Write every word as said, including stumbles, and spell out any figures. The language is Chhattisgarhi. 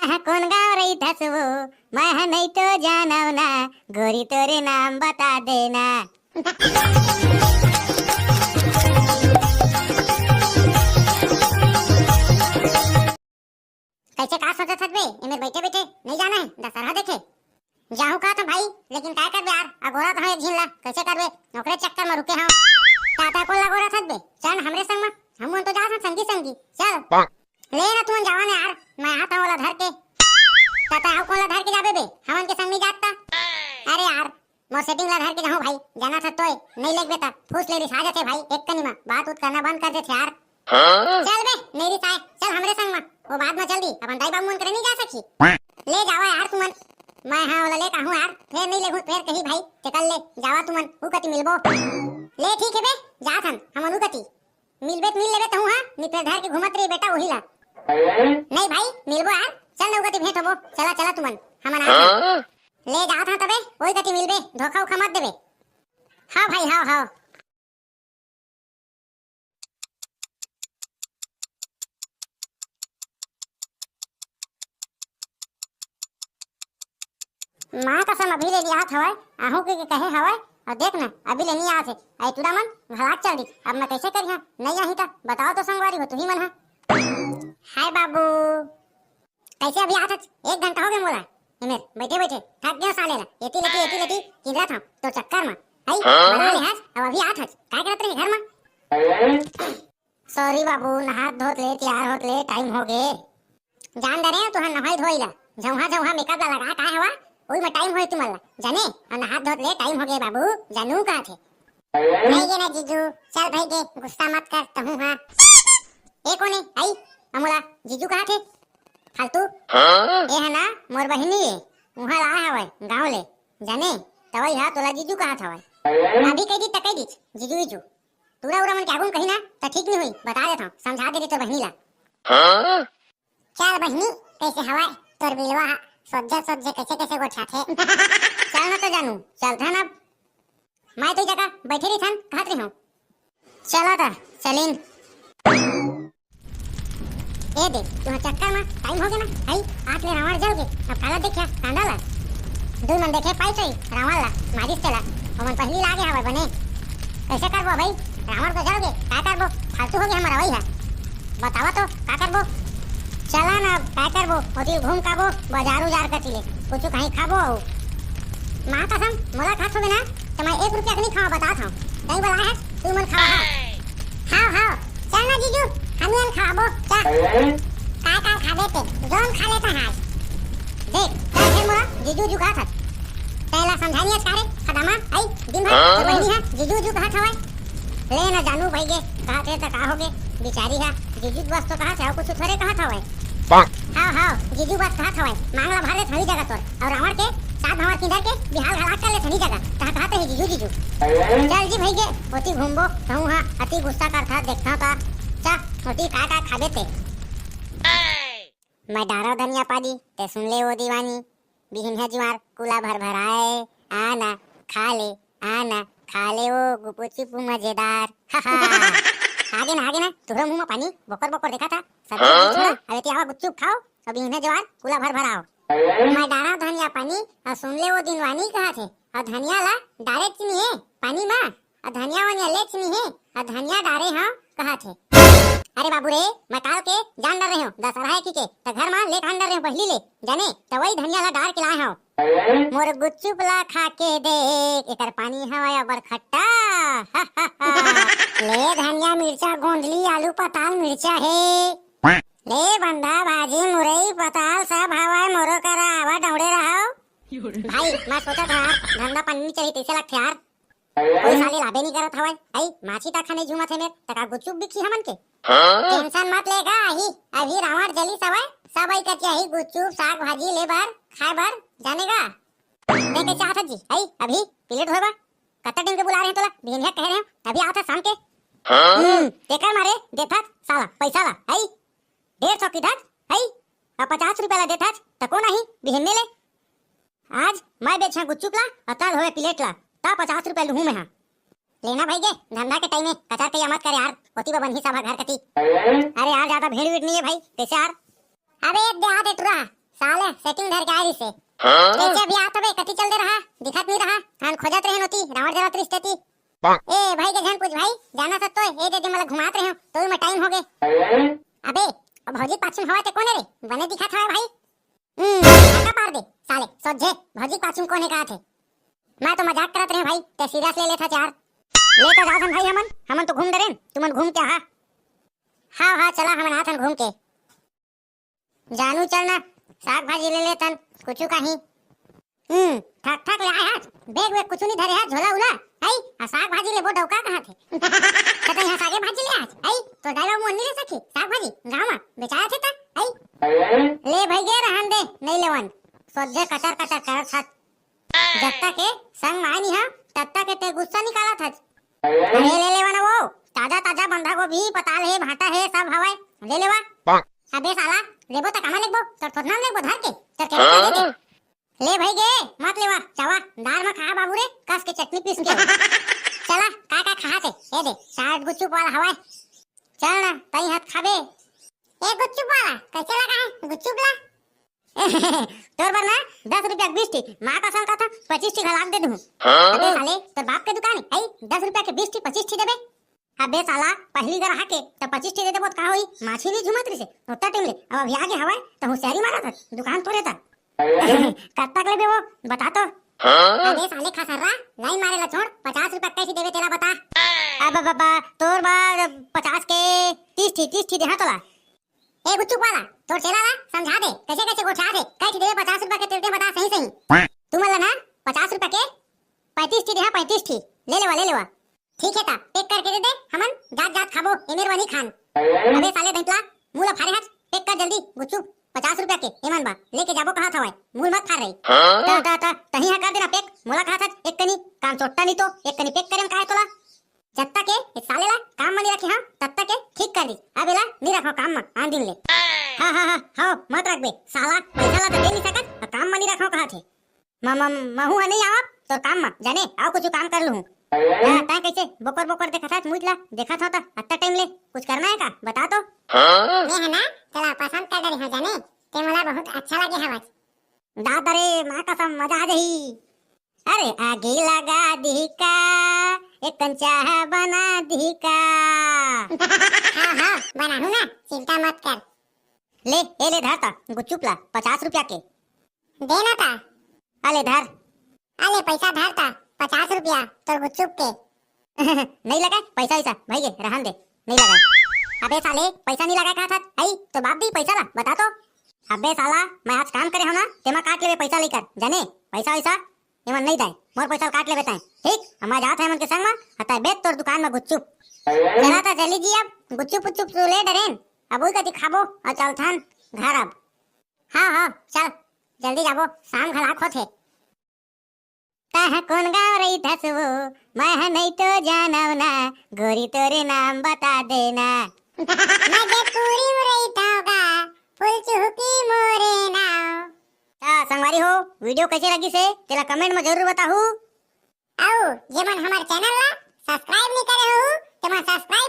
कहाँ कोन गाँव रहिथस वो, मैं ह नइ तो जानव ना, गोरी तोरे नाम बता देना। कैसे का सोचत हस बे? एमेर बैठे बैठे नइ जाना हे दशहरा देखे? जाहूँ कहत हँव भाई, लेकिन काय करबे यार, अगोरत हँव एक झिन ला, कैसे करबे? ओकरे चक्कर म रुके हँव। त तैं कोन ला अगोरत हस बे? चल न हमरे संग म, हमन तो जात हन संगी संगी, चल। ले न तुमन जावा न यार, मैं आत हँव ओला धर के। त तैं अउ कोन ला धर के जाबे बे? हमन के संग नइ जात त? अरे यार, मोर setting ला धर के जाहूँ भाई, जानथस तोय, नइ लेगबे त फूस ले रिसा जथे भाई, एक कनी म बात उत करना बंद कर देथे यार। हाँ? चल बे, नइ रिसाय, चल हमरे संग म, वो बाद म चल दी, अपन दाई बाबू मन करा नइ जा सकही। ले जावा यार तुमन, मैं ह ओला लेके आहूँ यार, फेर नइ लेगहूँ, फेर कही भाई, तेकर ले, जावा तुमन, ऊ कति मिलबो। ले ठीक हे बे, जात हन, हमन ऊ कति। मिलबे त मिल लेबे तहूँ हा, नइ फेर धर के घूमत रही बेटा वही ला। नहीं भाई, मिलबो यार, चल न ऊ कति भेंट होबो, चला चला तुमन, हमन आत हन। हाँ? ले जात हन तबे, ओही कति मिलबे, धोखा उखा मत देबे। हाँ भाई, हाँ, हाँ। माँ कसम अभी ले नइ आत हवय, आहूँ कहिके कहे हवय, अउ देख न, अभी ले नइ आत हे। अई टूरा मन, भलाक चल दिस, अब मैं कइसे करिहँव? नइ आही त बताओ तो संगवारी हो, तुही मन ह। हाय बाबू, कइसे अभी आत हच? एक घंटा होगे मोला एमेर बइठे बइठे, थक गेंव साले ला, एती लेती, एती लेती किंदरत हँव तोर चक्कर म। हई, हाँ? बला ले हच, अब अभी आत हच, काय करत रहे घर म? Sorry बाबू, नहात धोत ले, तैयार होत ले time होगे। जान डरेंव तुँहर नहई धोई ला, झउहा झउहा makeup ला लगा काय हवा, ओही म time होही तुमन ला, जाने? अउ नहात धोत ले time होगे बाबू, जानू कहत हे। भइगे ना जीजू, चल भइगे, गुस्सा मत कर तहूँ हा। ए कोन ए? अई, अमोला जीजू कहत हे? फालतू। हाँ? ए ह ना मोर बहिनी ए, उहाँ ला हवय गाँव ले, जाने? तवई हा तोला जीजू कहत हवय। अभी कहि दिस त कहि दिस, जीजू जीजू। टूरा उरा मन के आगू म कही ना, त ठीक नइ होही, बता देत हँव, समझा दे रही तोर बहिनी ला। हाँ? चल बहिनी, कइसे हवय तोर बिलवा ह? सोझे सोझे कइसे कइसे गोठियाथे? चल ना तो जानू, चलथन अब। मैं तो जगह बइठे रहिथन, कहत रहिहँव। चला त, चलिन। ए दे, तुँहर चक्कर म time होगे ना, हई, आँख ले रावण जल गे, अब काला देखिया, कांदा ला। दुई मन देखे पाइस होही, रावण ला, मारिस तेला, ओमन पहिली लागे हवय बने। कइसे करबो भई, रावण तो जल गे, काय करबो, फालतू होगे हमर अवई ह। बतावा तो, का करबो? चला ना, अब काय करबो, ओती घूम काबो, बजार उजार कती ले, कुछु कहीं खाबो अउ। माँ कसम, मोला खात होबे ना, त मैं एक रुपया के नइ खावँव, बतात हँव। तैं बलाय हस, तुमन खावा हा। हाव, हाव, चल ना जीजू, हमन खाबो, चल। काय काय खाबे ते, जोन खा लेता आज। देख, चल फेर मोला जीजू जू कहत हस। तैं ला समझानी हस का रे, खदामा, अई, दिन भर, हाँ? तो बहिनी हा, जीजू जू कहत हवय। ले ना जानू भइगे, कहत हे त का होगे, बिचारी हा, जीजू बस तो कहत हे, अउ कुछु थोरे कहत हवय। हाव, हाव, जीजू बस कहत हवय, मांग ला भर ले थोड़ी जगह तोर, अउ रावण के सात भंवर किंदर के बिहाव घला कर ले थोड़ी जगह, तहाँ कहत रही जीजू, जीजू। चल जी भइगे, ओती घूमबो, कहूँ हा, अति गुस्सा करथा, देखथँव त, चा, ओती का का खाबे ते। मैं डारँव धनिया पादी, ते सुन ले वो दीवानी, बिहिनिया जुवार कुला भर भर आए, आना, खा ले, आना, खा ले वो गुपचुप मजेदार। आगे ना, आगे ना, तुँहरो मुँह म पानी बोकर बोकर देखाथा। सब हाँ? छोड़ा, अबे ते आवा गुपचुप खाओ, अउ बिहिनिया जुवार कुला भर भर आओ। मैं डारँव धनिया पानी, अउ सुन ले वो दिनवानी कहत हे, अउ धनिया ला डारेच नइ हे पानी म, अउ धनिया वनिया लेच नइ हे, अउ धनिया डारे हँव कहत हे। अरे बाबू रे, मैं काल के जान डर रहे हँव, दशहरा हे कहिके, त घर म लेके आन डर रहे हँव पहिली ले, जाने, त वही धनिया ला डार के लाए हँव। मोर गुपचुप ला खा के देख, एकर पानी हवय अब्बड़ खट्टा। ले धनिया मिर्चा गोंदली आलू पताल मिर्चा हे। ले बंधा भाजी मुरई पताल सब हवय मोरो करा, आवा डौड़े रहव। भाई, मैं सोचत हँव, धंधा पानी नइ चलही तइसे लगथे यार। कोई साले लाबे नइ करत हवय। अई, माछी तक नइ झूमत हे मेर, त का गुपचुप बिकही हमन के? हाँ? Tension मत ले गा, आही। अभी रावण जलिस हवय, सब अई कति आही, गुपचुप, साग भाजी ले बर, खाए बर, जाने गा। ते कइसे आथस जी? अई, अभी plate धोए बर? कतका दिन के बुला रहे हँव तोला, बिहनिया कहे रहे हँव, अभी आथस शाम के। हाँ? हम्म, तेकर मारे देथस साला, पइसा ला, अई। डेढ़ सौ किथस, हई? अउ पचास रुपया ला देथस, त कोन आही बिहनिया ले? आज मैं बेचहूँ गुपचुप ला, अउ तैं धोबे plate ला, त पचास रुपया लूहूँ मैं हा। लेना भइगे, धंधा के time में कचर कइया मत करे यार, ओती बर बनही सब हा घर कती। अरे यार, जादा भीड़ वीड़ नइ हे भाई, कइसे यार? अबे, दे आ दे टूरा, साले setting धर के आए रिसे। हाँ? कैसे अभी आत बे, कति चल दे रहा, दिखत नहीं रहा। हम खोजत रहे नोती, रावण जरा त्रिस्ते ती। ए भाई के झन पूछ भाई, जाना सत्तो, ए दे दे मला घुमात रहे हो, तो भी मैं टाइम हो गए। अबे, अब भौजी पाछू हवा ते कोने रे, बने दिखत हवा भाई। हम्म, का पार दे, साले, सोझे, भौजी पाछू कोने का थे? मैं तो मजाक करत रहे भाई, ते सीरियस ले लेथा यार। ले तो जाथन भाई हमन, हमन तो घूम डरेन, तुमन घूम क्या हा? हाँ, हाँ, चला हमन आथन घूम के। जानू चल ना, साग भाजी ले लेथन, कुछु काहीं। हम्म, थक थक ले आए आज, बैग वैग कुछु नहीं धरे है, झोला उला, आई, आ साग भाजी लेबो डौका कहाँ थे? तो यहाँ सागे भाजी ले आज, आई, तो डायलॉग मोन नहीं ले सकी, साग भाजी, गाँव में बेचाया थे ता, आई। ले भाई गे रहन दे, नहीं लेवन, सोझे कचर कचर करत हस। जत्ता के संग मानी हा, तत्ता के ते गुस्सा निकालत हस। अरे ले लेवा ना वो, ताजा ताजा बंधा गोभी, पताल हे, भांटा हे, सब हवय, ले लेवा। अबे साला, लेबो त कामा लेबो, तोर थोर नाम लेबो धर के, तोर के हाँ? ले भाई गे, मत लेवा, चावा, दार में खा बाबू रे, कस के चटनी पीस के। चला, का का खा थे, ये दे, चाट गुच्चू वाला हवय। चल ना, तई हाथ खाबे। ए गुच्चू वाला, कैसे लगा है गुच्चू ला? तोर बर ना दस रुपया के बीस ठी, माँ कसम का था पच्चीस ठी घलाक दे दूँ। हाँ? अबे साले, तोर बाप के दुकान है, आई दस रुपया के बीस ठी, पच्चीस ठी देबे? अबे साला, पहली गराहक है, तो पच्चीस ठी दे देबो त का होई? माछी नहीं झुमत रही से, उतना टाइम ले, अब अभी आगे हवाए, तो होशियारी मारा था, दुकान तोरे था। कब तक लेबे वो, बता तो। हाँ? अबे साले खसर्रा, लाइन मारे ला छोड़, पचास रुपया कैसे देबे तेला बता। अब बाबा, तोर बार पचास के तीस ठी, तीस ठी दे, हाँ तोला। ए गुच्चू वाला, तोर चेला ला समझा दे, कैसे कैसे गोठियाथे, कई ठी देबे पचास रुपया के तेल दे बता सही सही। तू मन ला ना पचास रुपया के पैंतीस ठी दे, हाँ पैंतीस ठी, ले लेवा, ले लेवा। ठीक है ता, पैक करके दे दे, हमन जात जात खाबो, एमेर वनी खान। अबे साले दंतला, मुंह ला फारे हट, पैक कर जल्दी, गुच्चू, पचास रुपया के, एमन बा, लेके जाबो कहा था भाई, मुंह मत फार रही। हाँ? ता, ता, ता, तही हा कर देना पैक, मोला कहा था एक कनी, काम चोट्टा नहीं तो, एक कनी पैक करे में काहे तोला? जत्ता के इस साले ला काम म नहीं रखे हाँ, तत्ता के ठीक कर दी। अब एला नहीं रखो काम म, आन दिन ले। हाँ, हाँ, हाँ, हाँ, मत रखबे, साला, पैसा ला तो दे नहीं सकत, और काम म नहीं रखो कहा थे। म-, म-, महू ह नहीं आवब तोर काम म, जाने, आओ कुछ काम कर लूँ। हाँ, तैं कैसे बोकर बोकर देखत हस, मुझ ला देखत हो त अत्ता टाइम ले, कुछ करना है का? बता तो। हाँ? मैं है ना, चला पसंद कर डरे हो जाने, ते मोला बहुत अच्छा लगे हवस। दादा रे, माँ कसम, मजा आ जाही। अरे आगी लगा दी का, एक कन चाह बना दी का। हाँ, हाँ, बनाहू ना, चिंता मत कर। ले, ए ले धर ता, गुच्चुप ला, पचास रुपया के। दे ना ता। अले धर। अले पैसा धर ता, पचास रुपया, तोर गुच्चुप के। नहीं लगा पैसा वैसा, भाई ये, रहन दे, नहीं लगा। अबे साले, पैसा नहीं लगा कहा था, आई, तो बाप दी पैसा ला, बता तो। अबे साला, मैं आज काम करे हो ना, तेमा काट लेबे पैसा लेकर, जाने, पैसा वैसा एमन नहीं दाय, मोर पैसा काट लेबे ताय। ठीक, हम आज आत है एमन के संग में, हताय बेच तोर दुकान में गुच्चुप। चला ता जल्दी जी, अब गुच्चुप उच्चुप तो ले डरेन, अब उही कति खाबो और चलथन घर अब। हाँ, हाँ, चल, जल्दी जाबो, शाम घलाक होथे। तह कोन गाँव रहिथस वो, मैं ह नहीं तो जानव ना, गोरी तोरे नाम बता देना। मैं जयपुरी में रहिथव गा, फूल चुहकी मोरे नाव। त संगवारी हो, video कैसे लगिस हे, तेला comment में जरूर बताहू। अउ जेमन हमर channel ला subscribe नहीं करे हो, तेमन subscribe